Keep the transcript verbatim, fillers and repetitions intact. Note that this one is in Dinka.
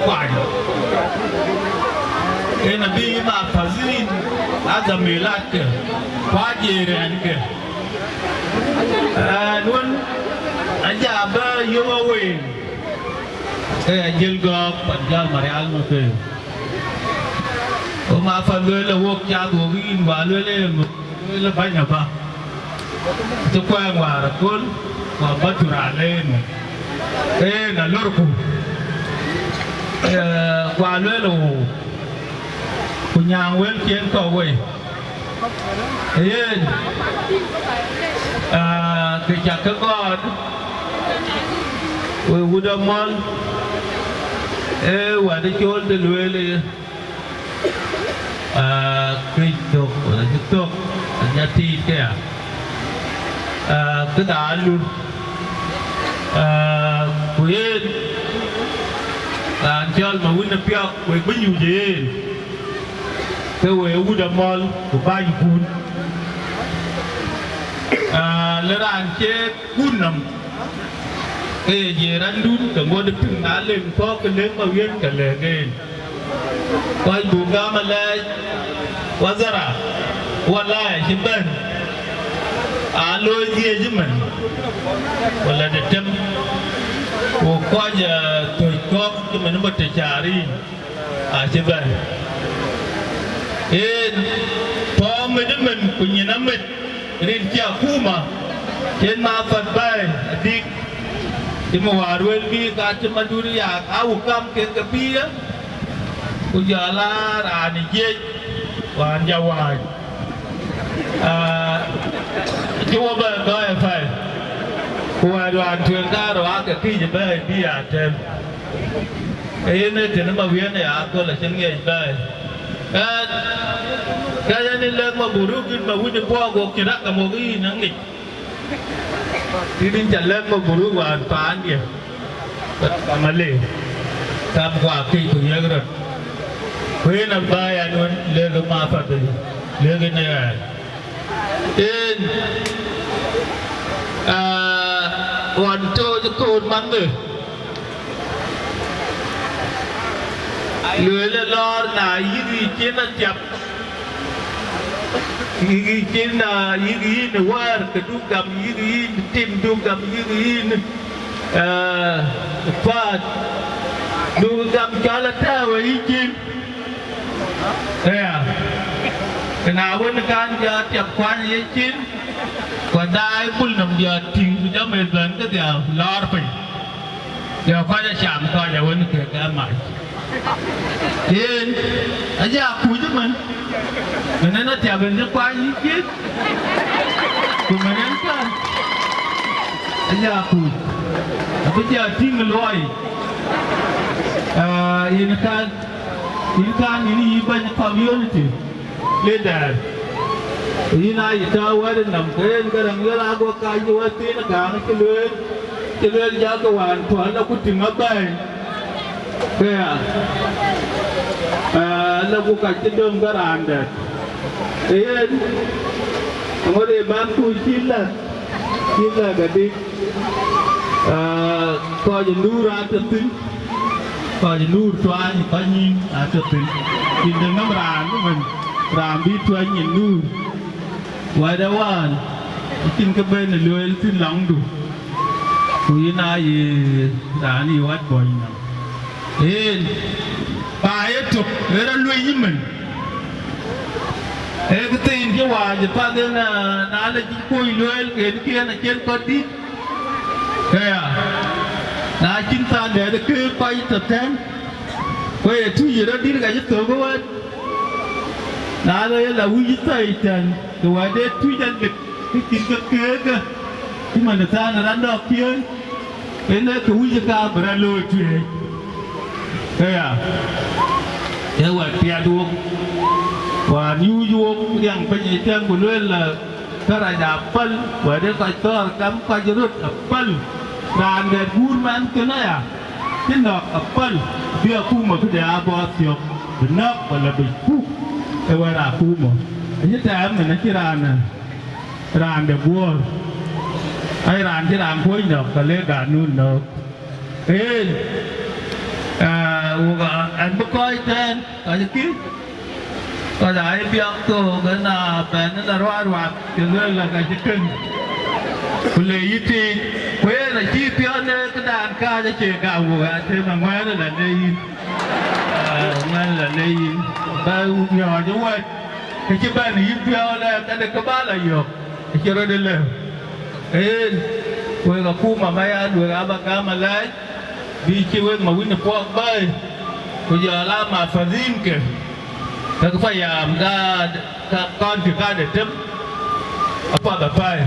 kuany. En abï ma pazin adha milatkë, ku aje rɛ̈nkë. Ɛn wën, aja bä yök aweŋ, ke ajël gɔ̈k pan jäl Marial Maker. Ku ma pan lueel ë wok cath wok yïn, wa lueel ë ŋö? Lueel ë bäny abä. Cï kuɛɛŋ wäär aköl, ku abä tur aleer mën. Ee, na lorku. Ee, ku alueel ë wou, ku nyaaŋ wëlkiɛn kɔ̈k wei. Ee yen, aa, kë cak ke gɔɔt, wek wut Amɔl, ee, wɛ̈t ë cool de lueel ë, aa, këc thök, wala cï thök, anya tiit këya. Aa, këda alur. Aa, ku yen, raan cɔl Mawën ë Piɔ̈k, wek bï nyuc ë yen, ke we wut Amɔl, ku bänykun. Aa, le raan cie kun nɔm, ke ye jiëë randun, ke ŋot ë piŋ, na leŋ thɔ̈k, ke leŋ Mawën, ke lɛ̈k en. Kɔc buk gam alɛɛc, wadhara, walai acï bɛ̈n, aa looi dhiëëc ëmën, wala de tem, ku kɔc, eh, thöc kɔ̈k cïmën bä të caar yïn, acï bɛ̈n. En, pɔ̈ɔ̈m mit ëmën, ku nyin amit, rin cï akuma, cïn ma path bɛ̈ɛ̈i, adik, cï mi wäär wël bï ka cï madun yak, a wuk kam kek ke bï ye, ku jɔl aa raan ë jiëc, wään ja wääc. Aa, cï wɔ bɛ gɔ̈ɔ̈i ë pɛ̈i, ku wɛ̈ɛ̈t wään tueŋ kaarou aake këc ë bɛ̈ɛ̈i bï aa tɛ̈n. Ee yen ee tënë Mawën ë aköl acïn ŋiɛc bɛ̈ɛ̈i. Ɛn, ka yɛn ë lɛ̈k Maburuk yïn Mawën ë Puɔ̈k, wok cïn rakam wok yïn aŋic. Tït yïn ca lɛ̈k Maburuk wään paandiɛ. Kam ale, kam kuak këc ku yiëk röt. Ku yen abä yɛn wën lëk ë ma path, lëk ënë ɣɛɛr. En, aa, ɣɔn tooc ë koor manhë, lueel ë lɔɔr na yïk yï cin athiap, yïk yï cin, aa, yïk yïn ë wäär, ke du gam yïk yïn, tim du gam yïk yïn, aa, paat du gam cɔl atääu ë yï cin. Aya, këna wën kan jɔ tiap kuany ye cin, ku daai bul nɔm jɔ tïŋ, ku jɔ meth bɛ̈n kedhia lɔɔr piny. Jɔ kɔc acam kɔc awën kek ë mac. Yen, aja kuc ëmën, mën en atiap en cï kuany yï cin, ku mën en kan, aja kuc, abï jɔ tïŋ luɔi. Aa, yen kan, yïn kan, yïn yï bɛ̈ny community leader. Yïn aa yï tääu wɛ̈t nɔm, ke yen Garaŋ Yol ago kac wɛ̈t thiin, Garaŋ cï lueel, cï lueel jakë wään tuɔl, la ku tïŋ abɛ̈ɛ̈i. Këya, aa, la ku kac cï döŋ ke raan dɛ̈t. Ee yen, aŋot ë bän kuc cï lɛ̈k, cï lɛ̈k adï. Aa, kɔc ë Nuur atɔ̈ thïn, kɔc ë Nuur tuany, kɔc nyïïn atɔ̈ thïn. Cïn dëŋ nɔm raan ëmën, raan bï tuany nyin Nuur. Wɛ̈t ë wään, acïn kë ben ë lueel thïn lɔŋdu, ku yïn aa ye raan yï wɛ̈t bɔ̈ny nɔm. Een, ba ye tök, ë rɔt lueny ëmën. Ee këthiin cï waac ë path en, aa, na le cï kuöc lueel, ke en kiɛ̈n acïn kɔ̈t dït. Këya, na cïn thaandɛ̈t ë keek kɔc tɔ̈ tɛ̈n, ku ye tïc ë rɔt dït ka cï thök ë wɛ̈t. Na le ye la wïc ë thɔi tɛ̈n, ke wɛ̈t de tïc alik, ke cïn ke keek, ke cï man ë thaan ë rɔt dɔk piööny. Ënë kë wïc ë ka bï rɔt looi tueec. Këya, ee wɛ̈t piɛth wok, wään nyuuc wok riɛŋ piny ë cäŋ ku lueel, la, kärac apäl, wɛ̈t ë kɔc thɔ̈ɔ̈r kam kɔc röt apäl. Raan dɛ̈t guur mɛnhkën aya, cï nɔ̈k apäl, bï akuma këde aa bɔ̈ thiɔ̈k, bï nɔ̈k wala bï puk, ee wɛ̈t akuma. Acï tɛɛm mën acï raan, raan de guɔ̈ɔ̈r, ai raan cï raan kuöc nɔ̈k, ka le ganun nɔ̈k. Een, aa, Wok aa, ɛn bï kɔc tɛ̈n, kɔc kï, kɔc aa ye biɔk thook, ëna bɛ̈n ëna ruaruak, cï lueel la ka cï kën. Ku le yï tiic, ku yen acï piɔ̈n ë këdan kääc acie gam, wok aa tënë aŋuɛ̈ɛ̈n ë la le yïn. Aa, aŋuɛ̈ɛ̈n ë la le yïn. Bä miɔɔc ë wɛ̈t, kë cï bɛ̈n yï piɔ̈u lɛ, këde kë bä la yök, acï rɔt ë lëu. Yen, wek akuma Mayardit, wek aba gam alɛɛc, bï cï wek Mawïn Puɔk bɛ̈ɛ̈i, ku jɔl a ma fadhïn ke, ke payam ka, ka kɔn cï kade tem, apath apɛi.